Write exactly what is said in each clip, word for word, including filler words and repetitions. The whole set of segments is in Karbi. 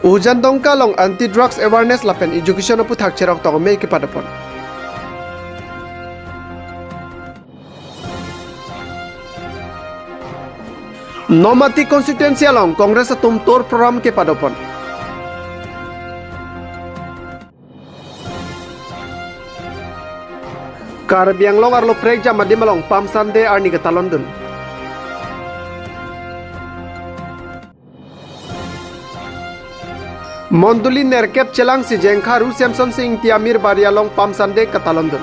Ujan Dongka along anti drugs awareness lapen education aputhak cherok tokme kepadopon. Nomati constituency along Congress atum tour program kepadopon. Karbi Anglong arlo prekjam adim along Palm Sunday arni katalondun. Mondoli nerkep chelangsi Jengkharu Semson Sing Ingti Amir Bari along Palm Sunday katalondun.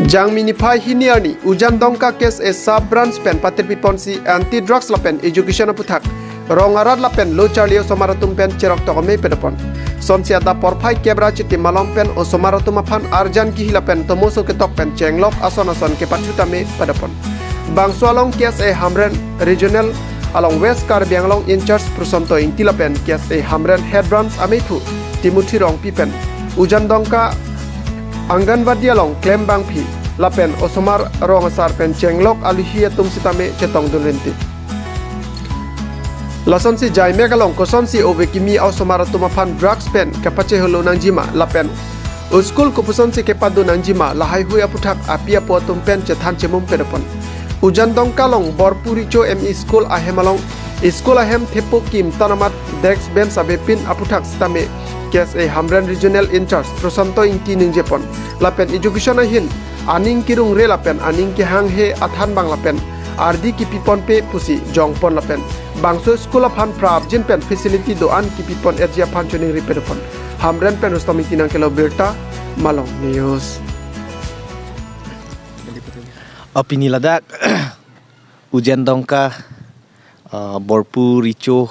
Jangmi niphai hini arni Ujan Dongka K S A sub branch pen patirpiponsi anti drugs lapen education aputhak rong arat lapen lo charli osomar atum pen cherok tokme padopon. Sonsi adap porphai kep ra chitim malom pen osomar atum aphan arjan kihi lapen tomoso ketok pen chenglok ason ason kepachutame padopon. Bangso along K S A Hamren Regional along West Karbi Anglong in charge Prosanto Ingti lapen K S A Hamren head branch ameiphu Timothy Rongpi pen Ujan Dongka Anganwadi along klembangpi lapen osomar rong asar pen chenglok aluhi atum sitame chetongdun rinti. Lasonsi jaimek along kosonsi ove kimi osomar atum aphan drugs pen kapacheholo nangjima lapen school kopusonsi kepado nangjima lahaihui aputhak api apo atum pen chethan chemum padopon. Ujan Dongka along Borpu Richo M E School ahem along school ahem thepo kimtan amat desk bench avepin aputhak sitame K S A Hamren Regional in charge Prosanto Ingti ningjepon. Lapen education ahin aning kerungre lapen aning kehanghe athan bang lapen ardi kipiponpe pusi jongpon lapen bangso school aphan prapjin pen facility do-an kipipon etji aphan choningri padopon. Hamren pen Rustom Ingti nangkelo birta, Malong News. Apini ladak Ujen Dongka, uh, Borpu Richo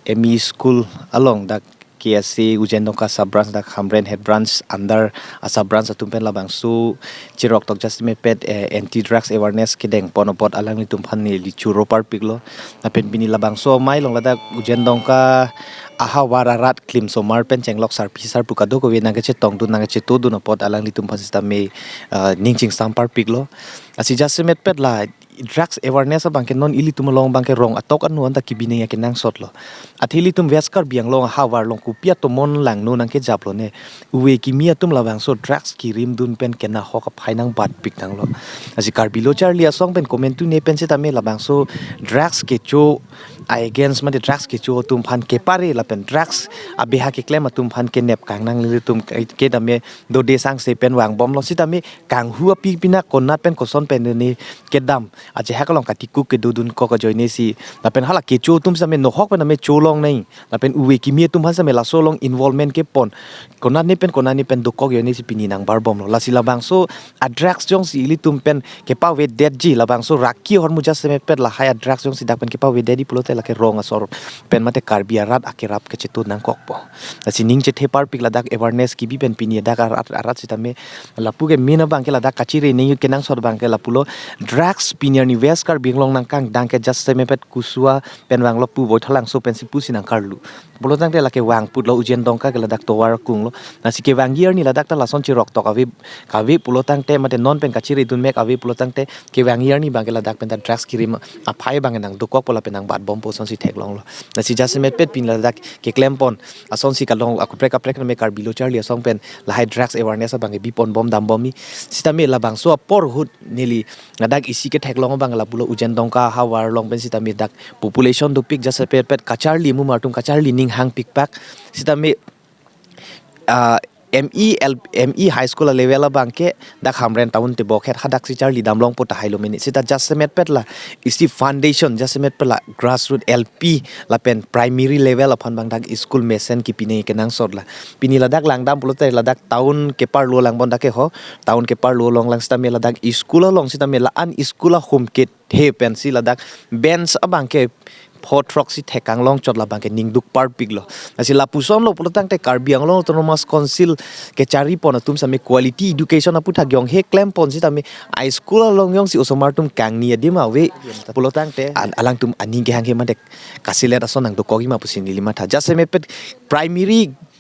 M E School along dak K S A Ujen Dongka sub branch dak Hamren head branch under a sub branch atum pen labangso chirok tok just mepet, eh, anti drugs awareness kedengpon apot alanglitum aphan neli choro parpiklo. Lapen pini labangso amei along ladak Ujen Dongka ahavar arat klim somar pen chenglok sarpi sarpo kadokave nangkachetongdun nangkachetodun apot alanglitum aphan sitame, eh, ning chingsam parpiklo. Lasi just mepet la drugs awareness abangke non ilitum along abangke rong atok anu anta kibineng akenangsotlo. Athe ilitum West Karbi Anglong ahavar along kopi atomon langno nangkejaplo ne. Ove kimi atum labangso drugs kirimdun pen kenahok aphai nangbatpik tanglo. Lasi Karbi Lo Charli Asong pen komantu ne pen sitame labangso drugs kecho a against mate drugs kecho atum aphan kepare lapen drugs abeha keklem atum aphan kenep kangnang ilitum ke-, kedam me dode sangse pen vangbomlo sitame kanghu api pina konat pen koson pen ne kedam ajahak along katikuk kedodunkok ajoinesi lapen hala kecho atum sitame nohok pen ame cholongnei lapen ove kimi atum aphan sitame laso along involvement kepon konat ne pen konat ne pen dokok ajoinesi pini nangbarbomlo. Lasi labangso a drugs jongsi ilitum pen kepavedetji labangso raki ahormu just mepet lahai a drugs jongsi dak pen kepavedetji pulote lake rong asor pen mate Karbi arat akerap kachetong nangkokpo. Lasi ning chethe parpik ladak awareness kibi pen pini dak arat arat sitame lapu ke main abangke ladak kachiri ning kenangsot abangke lapulo drugs pini arni West Karbi Anglong nangkangdang ke just mepet Kusua pen vanglo pu Boithalangso pensi pusi nangkarlu. Pulo tangte lake vangputlo Ujen Dongka ke ladak tovar kunglo. Lasi kevangji arni ladak ta lason chirok tok ave kave pulo tangte mate non pen kachiridun mek ave pulo tangte kevangji arni abangke ladak pen ta drugs kirim aphai abangke nangdokokpo lapen nangbatbompo asonsi theklonglo. Lasi just mepet pini ladak keklempon asonsi kalong akaprek kaprek name Karbi Lo Charli Asong pen lahai drugs awareness abangke biponbom dambomji. Sitame labangso apor ahut neli ladak isi ketheklong abang lapulo Ujen Dongka ahavar along pen sitame dak population dopik just mepet kacharli mumar atum kacharli ning hangpikpak sitame, ah, M E L, M E high school a level abangke dak Hamren town tebok het hadak si charli damlongpo tahai lo mini. Sita just mepet la isi foundation just mepet la grassroot L P lapen primary level aphan abang dak school mesen kipineng kenangsot la. Pini ladak langdam pulote ladak town keparlo langbon dak ke ho. Town keparlo along lang sitame ladak school along sitame la-an school ahum kethe pensi ladak bench abangke pho throksi thekang longchot labangke ningduk parpiklo. Lasi lapusonlo pulo tangte Karbi Anglong Autonomous Council kecharipon atum sitame quality education aputhak jonghe klempon sitame a school along jongsi osomar atum kangni adim ave pulo tangte an-, alangtum aning kehanghe mate kasilet ason nangdokokji ma pusi neli matha. Just mepet primary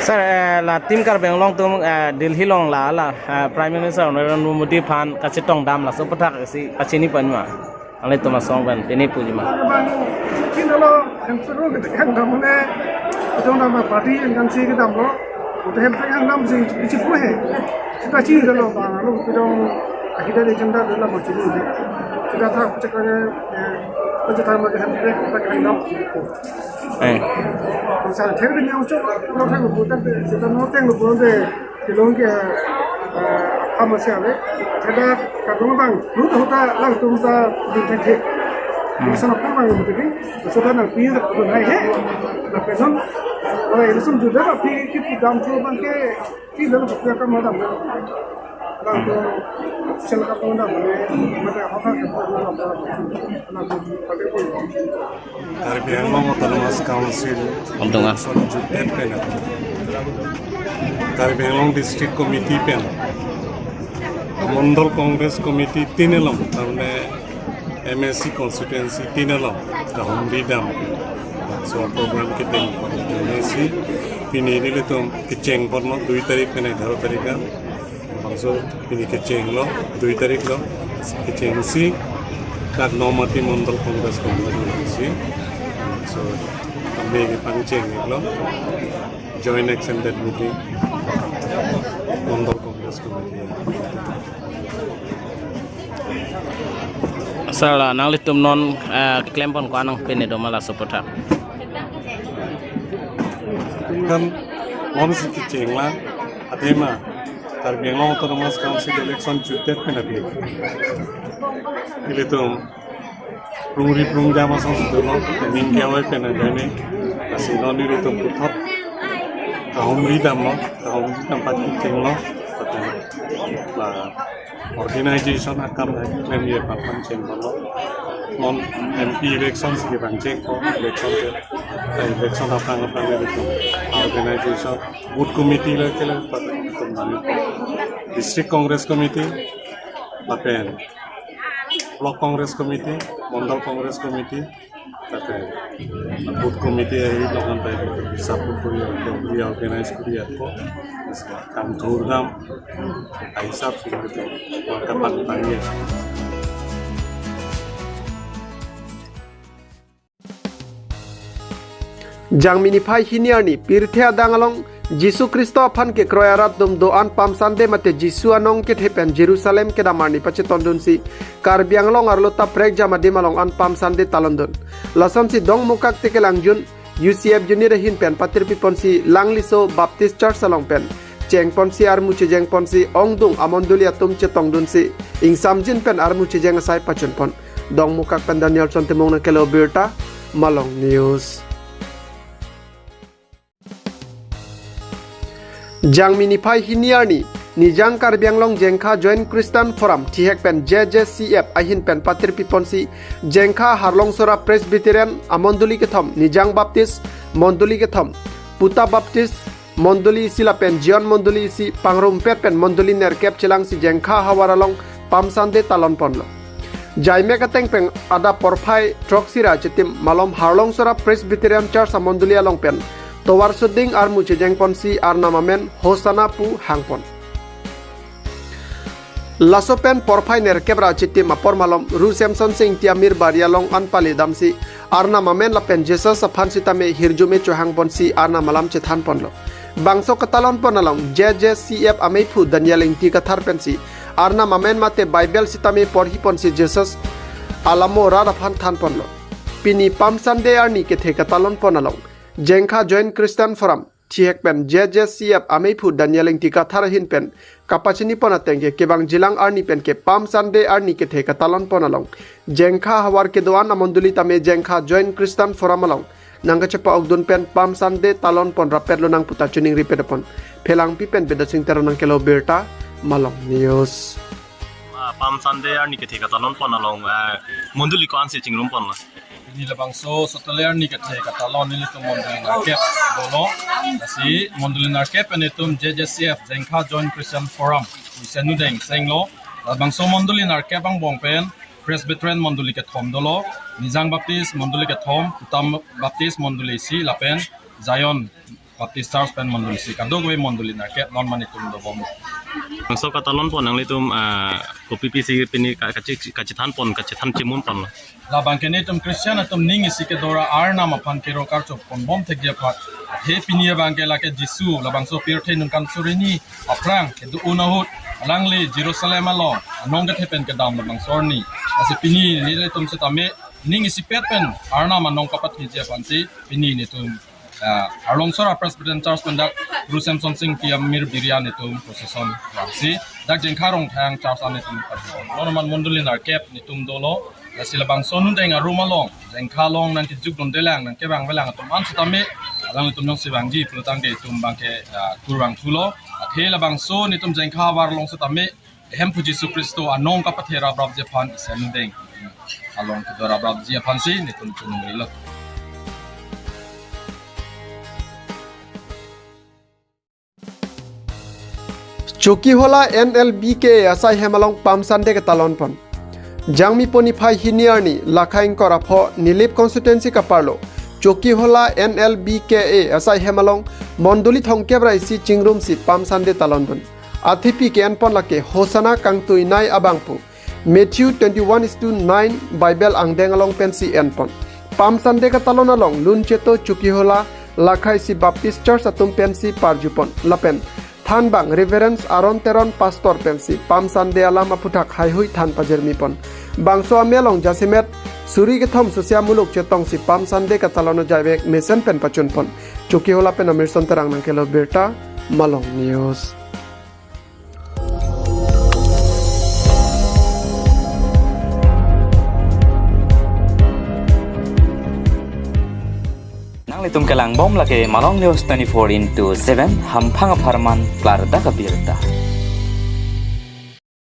Sir, eh, la Team Karbi Anglong atum, eh, Delhi along la, la, eh, Prime Minister Narendra Modi aphan kachetongdam laso aputhak si pachini pon ma? Nanglitum asong pen pini puji ma? Bang, chinilo, hemprek kedam mane, chetongdam party yang kan si kedamlo, udah hemprek kedam si, si pu he. Sita chinilo bang, lalu kedam, akhirnya agenda adalah macam ini. Sita tak cek lagi, eh, cek lagi hemprek kedam si pu. Eh. Sa thek ri nyang chok, lo thek lo putar de, sita no teng lo putar de, kelong ke, eh, ham si ave. Theda kadung bang, lu ta huta lang tum ta di thek thek. Hmm. Sana pun bang betul ni, sudah nang pi tak pun hai he. Lapen non, oh, ini sum sudah tapi kita dam tu bang ke, kita dalam setiap kamu dam. Karbi Anglong Autonomous Council. Abdonga. Election jutdet pen, Karbi Anglong District Committee pen, Mondol Congress Committee tin along, tame M A C constituency tin along, kahumri dam. So program kita M A C, pini nelitum kecheng ponlo dui tarik pen egharo tarik an. Bangso pini kechenglo, dui tarik lo, kechengsi, dak Nomati Mondol Congress Committee si. So, kami kepangcheng lo, joint extended meeting, Mondol Congress Committee. Sir, la nanglitum non, eh, klem pon ko-an nangpinedun ma laso aputhak? Kan, non si kecheng la, athema, Karbi Anglong Autonomous Council election jutdet pen aphi, ilitum prungri prungjam asong si dolo, ning ke oi pen adai ni, lasi non ilitum puthot kahumri damlo, kahumri dam pachenglo, la organization akam hai klem ye papan cheng dolo. Non M P election si bang cheng ko, election ke, election aphrang aphrang ilitum organization, booth committee la kele papan tum mani, District Congress Committee, lapen Block Congress Committee, Mondol Congress Committee, lapen Booth Committee ahi lokan pai hisab puri, puri organize puri ako, kam thur dam, hisab si kapang pang ye. Jangmi niphai hini arni pirthe adang along Jisu Khristo aphan kekroi arat atum do-an Palm Sunday mate Jisu anong kethe pen Jerusalem kedam arni pachetongdunsi Karbi Anglong arlo ta prekjam adim along an Palm Sunday talondun. Lasonsi Dongmukak Tekelangjun U C F unit ahin pen patirpiponsi Langliso Baptist Church along pen chengponsi armu chejengponsi ongdung amondoli atum chetongdunsi ingsamjin pen armu chejeng asai pachunpon. Dongmukak pen Danielson Timung nangkelo birta, Malong News. Jangmi niphai hini arni Nijang Karbi Anglong Jengkha Joint Christian Forum thihek pen J J C F ahin pen patirpiponsi Jengkha Harlongsora Presbyterian amondoli kethom, Nijang Baptist mondoli kethom, Puta Baptist mondoli isi lapen Zion mondoli isi pangrumpet pen mondoli nerkep chelangsi Jengkha havar along Palm Sunday talonponlo. Jaimek ateng pen adap porphai throksi ra achitim malom Harlongsora Presbyterian Church amondoli along pen tovar suding armu chejengponsi Arnam amen Hosanna pu hangpon. Laso pen porphai nerkep ra achitim apor malom Ru Semson Sing Tiamir Bari along an pali damsi Arnam amen lapen Jesus aphan sitame hirjume chohangponsi Arnam alam chethanponlo. Bangso katalonpon along J J C F ameiphu Daniel Ingti Kathar pensi Arnam amen mate Bible sitame porhiponsi Jesus alamo rat aphan thanponlo. Pini Palm Sunday arni kethe katalonpon along Jengkha Joint Christian Forum thihek pen J J C F ameiphu Daniel Ingti Kathar ahin pen kapachinipon ateng ke kevang jilang arni pen ke Palm Sunday arni kethe katalonpon along Jengkha havar kedo-an amondoli tame Jengkha Joint Christian Forum along nangkachepa-okdun pen Palm Sunday talonpon rapetlo nang puta chuning ripetpon. Phelangpi pen Bidasing Teron nangkelo birta, Malong News. Ah, Palm Sunday arni kethe katalonpon along, ah, mondoli ko-ansi chingrumponlo? Pini labangso Saturday arni kethe katalon nelitum mondoli narkep dolo. Lasi mondoli narkep pen itum J J C F, Jengkha Joint Christian Forum, isi anudeng senglo. Labangso mondoli narkep angbong pen Presbyterian mondoli kethom dolo, Nijang Baptist mondoli kethom, Puta Baptist mondoli isi lapen Zion Baptist Church pen mondoli isi, kadokave mondoli narkep non manitum dobom. Bangso katalonpon nanglitum, ah, kopi pisi pini ka-, kachi-, kachethanpon, kachethan chimunponlo? Labang ke netum Christian atum ning isi kedo ra Arnam aphan kero karchoponbom thekji aphan. He pini abang ke lake Jisu labangso pirthe ningkan suri hini aphrang kedo-un ahut alangli Jerusalem along anong kethe pen kedam labangso arni. Lasi pini nelitum sitame ning isipet pen Arnam anong kapatheji aphansi pini netum, ah, Harlongsora Presbyterian Church pen dak Ru Semson Sing Tiamir Bari an netum procession vangsi dak Jengkha Rongthang Church an netum. Non aman mondoli narkep netum dolo. Lasi labangso anudeng arum along Jengkha along nangkejukdundelang, nangkevangvelang atum an sitame alanglitum jongsi vangji pulotangte itum abang ke, ah, kurvangthulo. Athe labangso netum Jengkha havar along sitame Hemphu Jisu Khristo anong kapathe raprapji aphan isi anudeng along kedo raprapji aphansi netum chuning rilo. Chokihola N L B K A asai hem along Palm Sunday katalonpon. Jangmi po niphai hini arni Lakhai ingkoi ra pho Nilip constituency kaparlo Chokihola N L B K A asai hem along mondoli thomkep ra isi chingrumsi Palm Sunday talondun. Athepi ke-enpon lake Hosanna kangtuinei abangphu Matthew twenty-one is to nine Bible angdeng along pensi enpon. Palm Sunday katalon along Luncheto Chokihola Lakhai isi Baptist Church atum pensi parjupon. Lapen thanbang Reverend Aaron Teron Pastor pensi Palm Sunday alam aphuthak haihui than pajirmipon. Bangso amei along jasemet suri kethom Sosia muluk chetongsi Palm Sunday katalon ajaivek mesen pen pachunpon. Chokihola pen Amirson Terang nangkelo birta, Malong News. Nanglitum kelangbom lake Malong News twenty-four into seven, hamphang apharman klardak abirta.